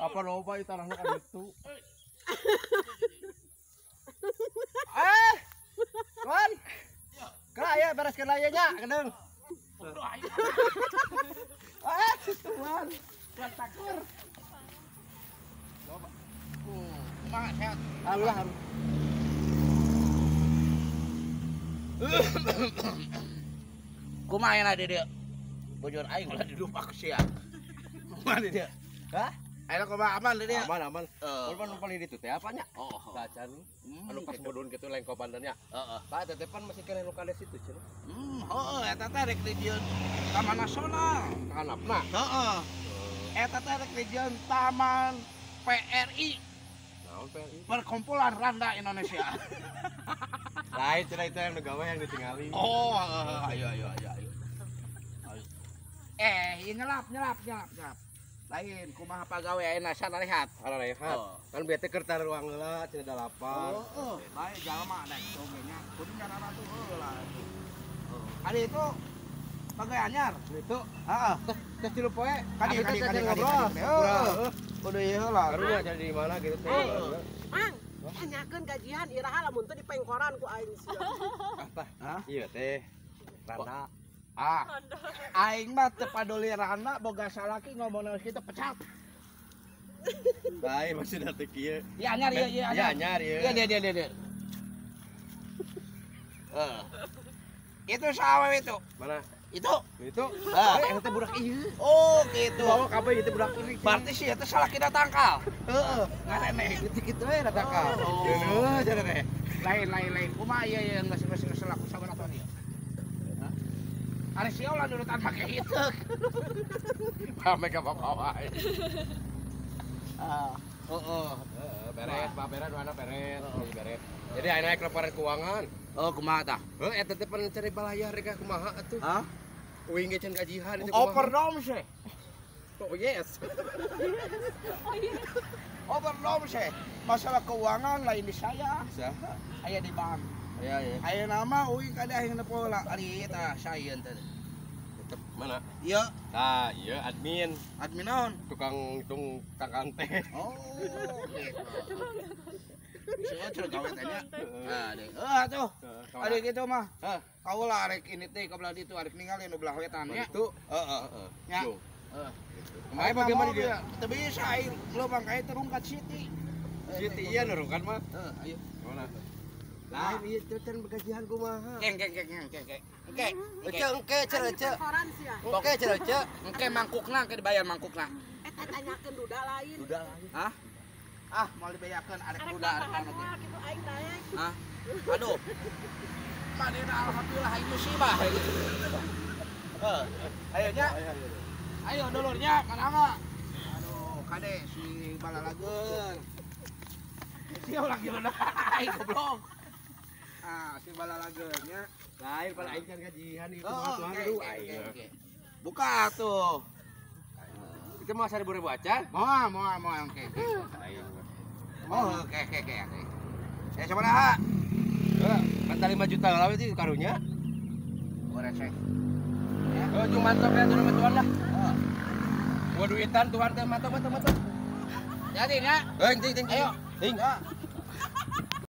Apa loba ieu tanahna ka ditu. Eh. Tuan. Kela ya bereskeun lah ieu nya, kedeung. Eh, tuan. Tuan takur. Loba. Kumaha sehat? Alhamdulillah. Kumaha ayeuna di dieu? Bojor aing ulah didupak sia. Kumaha di dieu? Hah? Ayeuna kumaha aman di dieu? Aman aman. Mun paling ditu teh apanya? Oh, Tacan. Anu pas mudun kitu lengkopan nya. Heeh. Pak teteh pan masih keneh nu kades itu cenah. Heeh eta teh rek di dieu Taman Nasional. Kanapna. Heeh. Eta teh rek di dieu Taman PRI. Naon PRI? Perkumpulan Randa Indonesia. Lain cenah itu yang gawe yang ditingali. Oh, ayo ayo ayo ayo. Eh, ieu nyelap nyelap nyelap nyelap. Lain kumaha pagawe ayeuna sanarehat. Sanarehat. Kan bete keur taruang heula cenah dalapan. Heeh, bae jalma daek oge nya. Kudu nyararatu heula. Ari itu pagawe anyar. Itu. Heeh. Teh tilu poe. Kadi kadi kadi kadi. Heeh. Kudu ieu heula. Karunya jadi di mana gitu teh. Mang, tanyakeun gajian iraha lamun teu dipengkoran ku aing sia. Apa? Hah? Iya teh. Randa. Ah. Aing mah teu paduli randa boga salaki ngomong kitu pecat. Lain maksudna teh kieu. Ieu anyar ieu ieu anyar. Ieu anyar ieu. Ieu dia dia dia. Heeh. Itu sawewe itu. Mana? Itu. Itu. Ah, eta teh budak ieu. Oh, gitu. Bawa kabeh ieu teh budak ieu. Berarti sih eta salaki datangkal. Heeh, ngarene gitu-gitu we datangkal. Geuneuh cenah teh. Lain lain lain. Kumaha ieu ieu geus geus geus laku sabaraha tahun ieu? Hah? Ari sia ulah nurutan make ieu. Pame ka bapak wae. Ah, heeh. Beres, Pak beres, mana beres, beres. Jadi ayeuna naik laporan keuangan. Oh, kumaha tah? Heuh, eta teh pan cari balayar rek kumaha atuh? Hah? Uing ge can gajihan itu kumaha? Overdose. Oh yes. Oh yes. Overdose. Masalah keuangan lain di saya. Saha? Aya di bank. Aya ya. Ayeuna mah uing kade aing nepo lah ari tah saieun teh. Tetep mana? Ieu. Tah, ieu admin. Admin naon? Tukang hitung tangkang teh. Oh, gitu. Bisa cenah gawe teh nya. Nah, deh. Heuh atuh. Ari kitu mah. Hah. Kaula arek ini teh ka belah ditu arek ningali nu belah wetan nya. Itu. Heeh. Nya. Heeh. Kumaha bagaimana dia? Teu bisa aing leumpang ka ieu terungkat Siti. Siti iya nurungkan mah. Heeh, ayo. Mana? Lain ieu teh can gajihan kumaha? Keng keng keng keng keng. Engke. Ece engke cenah ece. Engke cenah ece. Engke mangkukna engke dibayar mangkukna. Eta tanyakeun duda lain. Duda lain. Hah? Ah, mau dibayarkeun arek duda arek naon teh. Kitu aing daek. Hah? Aduh. Manehna alhamdulillah aing musibah. Heuh. Ayo nya. Ayo dulurnya kana. Aduh, kade si balalageun. Sia ulah gimana aing goblok. Ah, si balalageun nya. Lain pada aing can gajihan ieu kumaha tuh aduh aing. Buka tuh. Itu mah 1000 ribu acan? Moal, moal, moal, oke, oke. Oh, oke, oke, oke, oke. Ya sabaraha? Heeh, mata 5 juta lah itu karunya. Oh, receh. Ya. Oh, cuma mantap ya tuan tuan lah. Heeh. Gua duitan tuan teh mantap mantap mantap. Jadi nya. Heuh, ting ting. Ayo. Ting.